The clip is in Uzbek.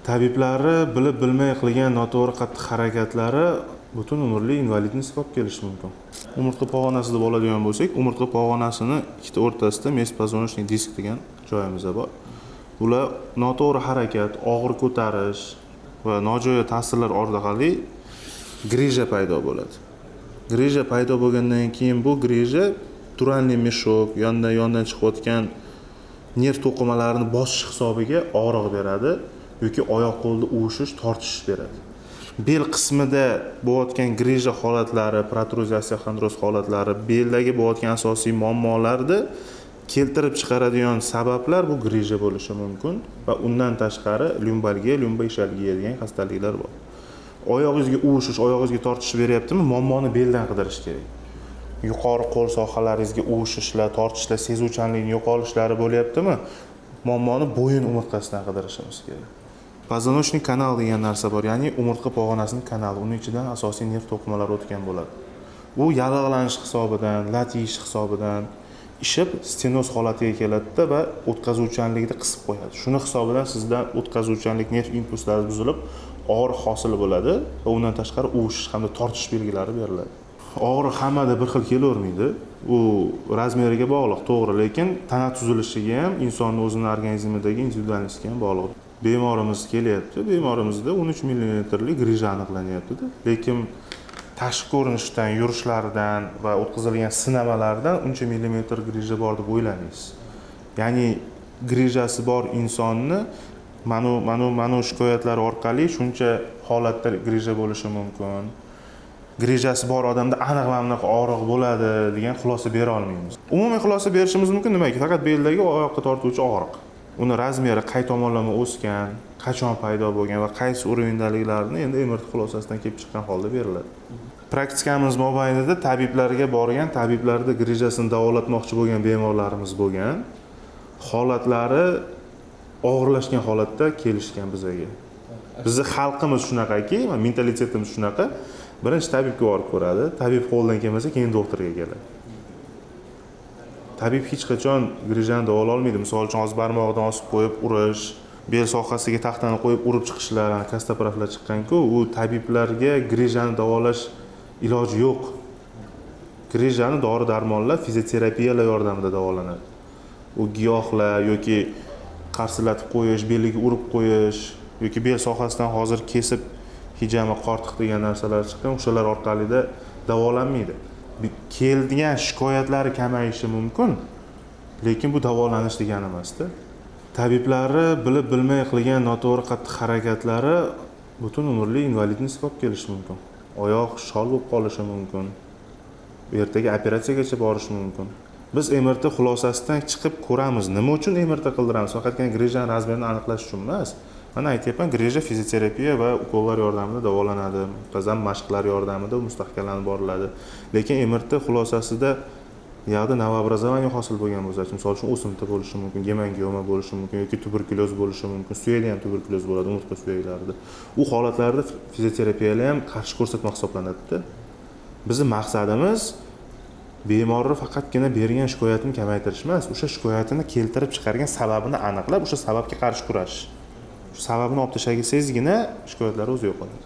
Tabiblari bilib bilmay qilgan noto'g'ri xatti harakatlari butun umrli инвалидность olib kelishi mumkin. Umurtqa pog'onasi deb oladigan bo'lsak, umurtqa pog'onasini ikkita o'rtasida межпозвоночный disk degan joyimiz bor. Bular noto'g'ri harakat, og'ir ko'tarish va nojo'ya ta'sirlar orqali грыжа paydo bo'ladi. Грыжа paydo bo'lgandan keyin bu грыжа дуральный мешок, yondan yondan chiqayotgan nerv to'qimalarini bosish hisobiga og'riq beradi yoki oyoq qo'lda uvishish, tortishish beradi. Bel qismida bo'layotgan грыжа holatlari, protruzия, остеохондроз holatlari, beldagi bo'layotgan asosiy muammolarni keltirib chiqaradigan sabablar bu грыжа bo'lishi mumkin va undan tashqari люмбалгия, люмбоишиалгия degan xastaliklar bor. Oyog'ingizga uvishish, oyog'ingizga tortish beryaptimi, muammoni beldan qidirish kerak. Yuqori qo'l sohalaringizga uvishishlar, tortishlar, sezuvchanlikni yo'qolishlari bo'lyaptimi, muammoni bo'yin umurtqasidan qidirishimiz kerak. Позвоночный канал degan narsa bor, ya'ni umurtqa pog'onasining kanali. Uni ichidan asosiy nerv to'qimalari o'tgan bo'ladi. U yallig'lanish hisobidan, lat yeyish hisobidan ishib, stenoz holatiga keladida va o'tkazuvchanlikni qisib qo'yadi. Shuni hisobidan sizda o'tkazuvchanlik, nerv impulslari buzilib, og'riq hosil bo'ladi va undan tashqari uvishish hamda tortish belgilari beriladi. Og'riq hammada bir xil kelavermaydi. U размер iga bog'liq, to'g'ri, lekin tana tuzilishiga ham, insonni o'zini organizmidagi индивидуальность ga ham bog'liq. Bemorimiz kelyapti, bemorimizda 13 millimetrlik грыжа aniqlanyaptida, lekin tashqi ko'rinishdan, yurishlaridan va o'tkazilgan sinamalardan uncha millimetr грыжа bor deb o'ylamaysiz. Ya'ni грыжа si bor insonni manu shikoyatlari orqali shuncha holatda грыжа bo'lishi mumkin. Грыжа si bor odamda aniq mana bunaqa og'riq bo'ladi degan xulosa bera olmaymiz. Umumiy xulosa berishimiz mumkin nimaki? Faqat beldagi oyoqqa tortuvchi og'riq. Uni размер i qay tomonlama o'sgan, qachon paydo bo'lgan va qaysi уровень daliklarini endi MRT xulosasidan kelib chiqqan holda beriladi. Praktikamiz mobaynida tabiblarga borgan, tabiblarda грыжа sini davolatmoqchi bo'lgan bemorlarimiz bo'lgan. Holatlari og'irlashgan holatda kelishgan bizaga. Bizni xalqimiz shunaqaki, mentalitetimiz shunaqa. Birinchi tabibga borib ko'radi, tabib qo'lidan kelmasa, keyin doktorga keladi. Tabib hech qachon грыжа ni davolay olmaydi. Misol uchun, hozir barmog'idan osib qo'yib urish, bel sohasiga taxtani qo'yib urib chiqishlar, костоправ lar chiqqan-ku, u tabiblarga грыжа ni davolash iloji yo'q. Грыжа ni dori darmonlar, fizioterapiyalar yordamida davolanadi. U giyohlar yoki qarsillatib qo'yish, beliga urib qo'yish yoki bel sohasidan hozir kesib hijama, qortiq degan narsalar chiqqan, o'shalar orqalida davolanmaydi. Kelgan shikoyatlari kamayishi mumkin, lekin bu davolanish degani emasda. Tabiblari bilib bilmay qilgan noto'g'ri xatti harakatlari butun umrli инвалидность olib kelishi mumkin. Oyoq shol bo'lib qolishi mumkin. Ertaga operatsiyagacha borishi mumkin. Biz MRT xulosasidan chiqib ko'ramiz. Nima uchun MRT qildiramiz? Faqatgina грыжа ni размер ini aniqlash uchun emas. Mana aytyapman, грыжа fizioterapiya va ukollar yordamida davolanadi. Muntazam mashqlar yordamida mustahkamlanib boriladi. Lekin MRT xulosasida u yoqda новообразование hosil bo'lgan bo'lsa, misol uchun, o'simta bo'lishi mumkin, gemangioma bo'lishi mumkin yoki tuberkulyoz bo'lishi mumkin. Suyakda ham tuberkulyoz bo'ladi, umurtqa suyaklarida. U holatlarda fizioterapiyalar ham qarshi ko'rsatma hisoblanadi-da. Bizni maqsadimiz bemorni faqatgina bergan shikoyatini kamaytirish emas, o'sha shikoyatini keltirib chiqargan sababini aniqlab, o'sha sababga qarshi kurashish. Shu sababini olib tashlagizgina shikoyatlar o'zi yo'qoladi.